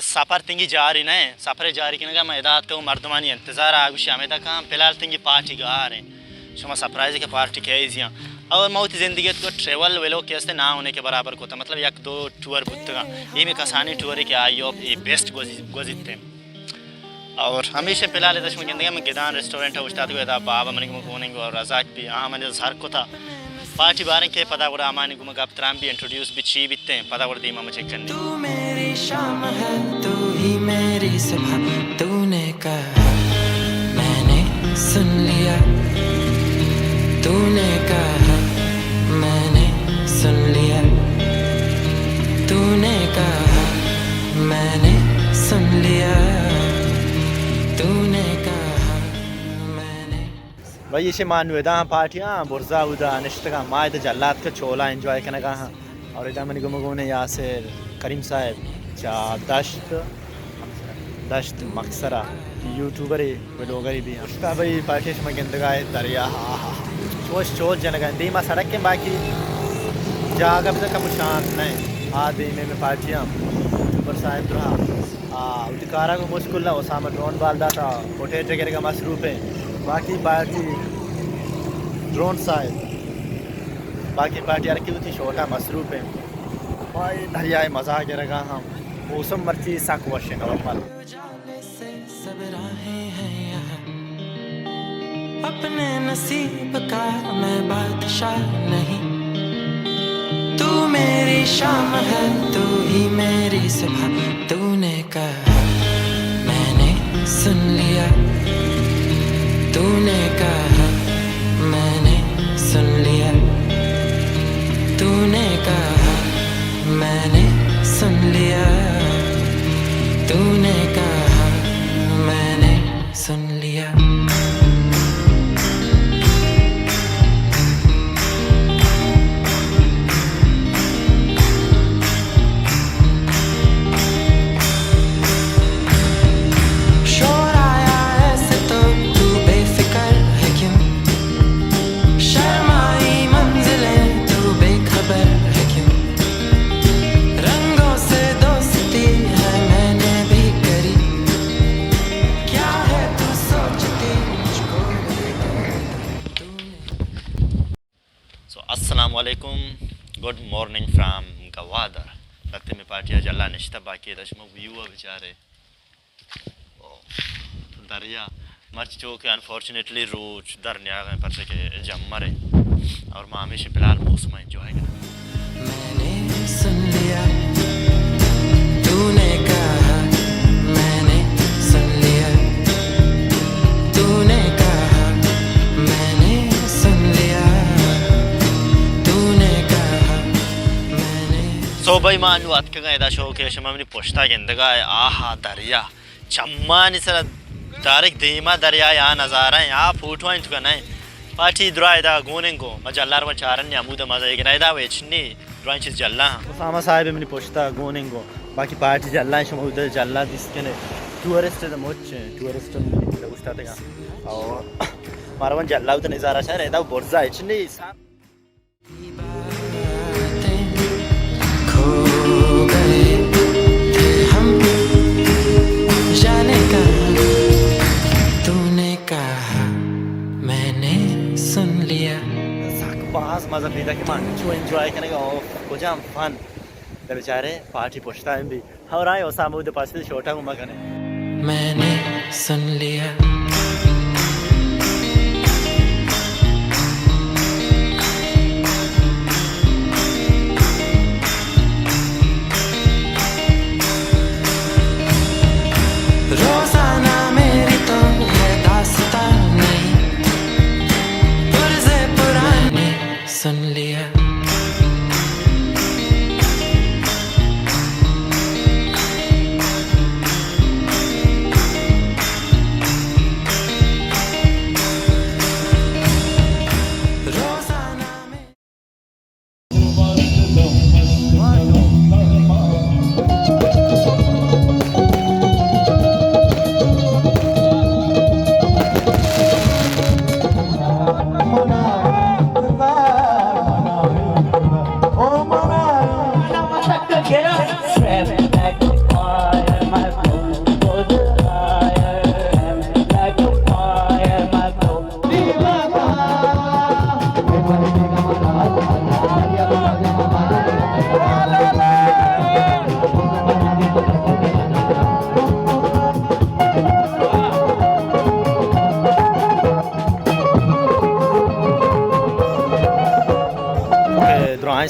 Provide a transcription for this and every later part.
سفر تنگی جاری نہ، سفر جاری کنگا من ادا اتکگ، مردمانی انتظار آ گوشی ہمیدا کن، فی الحال تنگی پارٹی گار ہیں۔ شما سرپرائز کہ پارٹی کئے زیاں۔ اور ما وتی زندگی تو ٹریول ویلوگ کہ استے نہ ہونے کے برابر کوتا، مطلب یک دو ٹور بوتگا۔ اے میں کسانی ٹور ہے کہ آئی ہوپ اے بیسٹ گوزی-، گوزیتے۔ اور ہمیشہ فی الحال ادا شما گندگا من گدان ریسٹورنٹ اوشتاتگو، ادا بابا منی گوما گوننگو اور رزاق بھی آ منی سر کوتا۔ پارٹی باریں کہ پدا گڑا ہمانی گوما گپ تران بھی انٹروڈیوس بھی چی بیتے ہیں، پدا گڑا دیما مچے کنی۔ تو میری شام ہے، تو ہی میری صبح، تو نے کہا، میں نے سن لیا، تو نے کہا، میں نے سن لیا، تو نے کہا، میں نے سن لیا، تو نے کہا، میں نے۔ بھائی، ایشی ما نو ادا ہاں پارٹی ہاں، برزا اودا نشتگاں، ما ادا جلات کا چولا انجوائے کنگا ہاں۔ اور ادا منی گم گونے یاسر کریم صاحب چا دشت، دشت مکسرا یوٹیوبرے ویلوگرے بھی ہاں۔ اشتا بھائی پارٹی شما گندگا ہے دریا، آہا، چوش چول جنگا دیما سڑک کے باقی جاگہ بھی کم شانت نہیں۔ آ دیمے میں پارٹی ہاں یوٹیوبر صاحب درا۔ آ، وتی کارا گوں مشکل نہ، اسامہ ڈرون بال داتا، فوٹیج گرگا مصروف ہیں۔ باقی پارٹی ڈرون صاحب، باقی پارٹی ہر کی وتی شوٹا مصروف ہیں۔ بھائی دریائے مزہ گرگا ہم، موسم مرچی سک وش ہے نارمل۔ اپنے نصیب کا میں بادشاہ نہیں، تو میری شام ہے، تو ہی میری صبح، تو نے کہا، میں نے سن لیا، تو نے کہا، میں نے سن لیا، تو نے کہا، میں نے سن لیا، تو نے کہا، میں نے سن لیا۔ شور آیا ایسے تو تو بے فکر ہے کیوں؟ شرمائی منزلیں تو بے خبر ہے کیوں؟ رنگوں سے دوستی ہے میں نے بھی کری، کیا ہے تو سوچتی مجھ کو بھی تو نے۔ سو، السلام علیکم، گڈ مارننگ فرام گوادر۔ لگتے میں پارٹی جلا نشتہ، باقی ادا شما ویو بچارے۔ او، دریا مرچ چو کہ انفارچونیٹلی روچ در نیاغیں پرچہ کہ جمر ہے اور ما ہمیشہ فی الحال موسم انجوائے کریں۔ میں نے سن لیا، تو نے کہا، میں نے سن لیا، تو نے کہا، میں نے سن لیا، تو نے کہا، میں نے۔ سو بھائی ما انو اتکگاں ادا شو کہ شما منی پشتا گندگا ہے، آہا دریا۔ چمانی سرا دارک دیما دریائے آ نظارہ ہیں، آ فوٹو ہیں تو کا نہیں۔ پارٹی درا ادا گوننگو، ما جلار و چارن نے امود مزہ ایک نہ ادا ویچ نی، درائیں چیز جلا ہاں۔ اسامہ صاحب منی پشتا گوننگو، باقی پارٹی جلا ہیں، شما ادھر جلا دیست کنے۔ ٹورسٹ دا مچ ہیں، ٹورسٹ نے گوشتا تگا۔ اور ماروان جلا ادھر نظارہ شہر ادا برزا اچ نی۔ کھو گئے تھے ہم، جانے کہاں، تو نے کہا، میں نے سن لیا۔ سک باز مزہ پیدا کہ من چو انجوائے کنگا، اوف، کجام فن۔ بچارے پارٹی پشتا ہم بھی۔ ہو رائے اسامہ اود پاس شوٹا گما کنے۔ میں نے سن لیا۔ روزانہ میری تو یہ داستان نہیں، پرزے پرانے سن لیا۔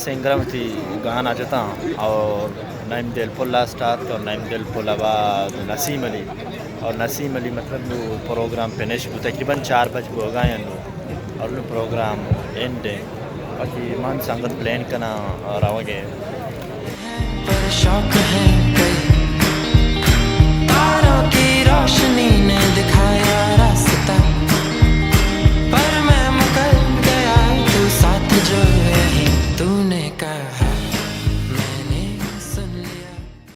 سنگر ہم وتی گانا جتاں اور نعیم دل پل لاسٹ آت اور نعیم دل پل بعد نسیم علی، اور نسیم علی مطلب نوں پروگرام فنش بوت، تقریباً چار بج بوگا انت نوں، اور نوں پروگرام اینڈ ایں۔ باقی من سنگت پلان کناں روگ ءِ۔ پر شوق ہے